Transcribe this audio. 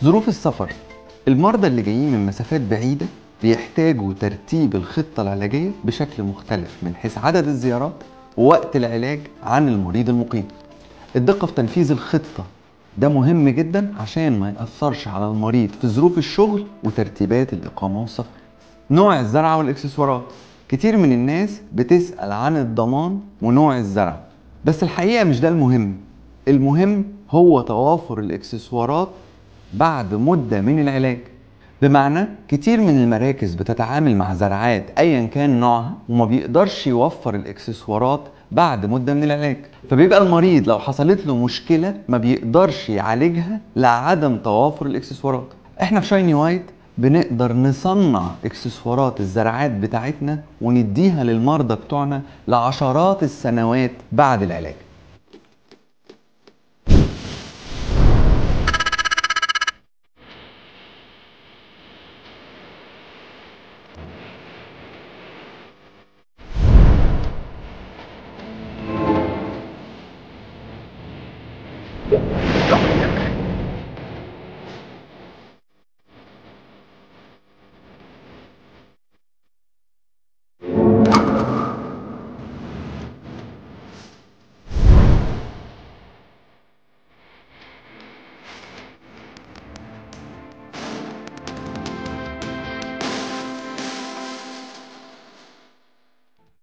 ظروف السفر، المرضى اللي جايين من مسافات بعيدة بيحتاجوا ترتيب الخطة العلاجية بشكل مختلف من حيث عدد الزيارات ووقت العلاج عن المريض المقيم. الدقة في تنفيذ الخطة ده مهم جدا عشان ما يأثرش على المريض في ظروف الشغل وترتيبات الإقامة والسفر. نوع الزرعة والإكسسوارات، كتير من الناس بتسأل عن الضمان ونوع الزرع، بس الحقيقة مش ده المهم. المهم هو توافر الإكسسوارات بعد مدة من العلاج. بمعنى كتير من المراكز بتتعامل مع زرعات ايا كان نوعها وما بيقدرش يوفر الاكسسوارات بعد مدة من العلاج، فبيبقى المريض لو حصلت له مشكلة ما بيقدرش يعالجها لعدم توافر الاكسسوارات. احنا في شايني وايت بنقدر نصنع اكسسوارات الزرعات بتاعتنا ونديها للمرضى بتوعنا لعشرات السنوات بعد العلاج.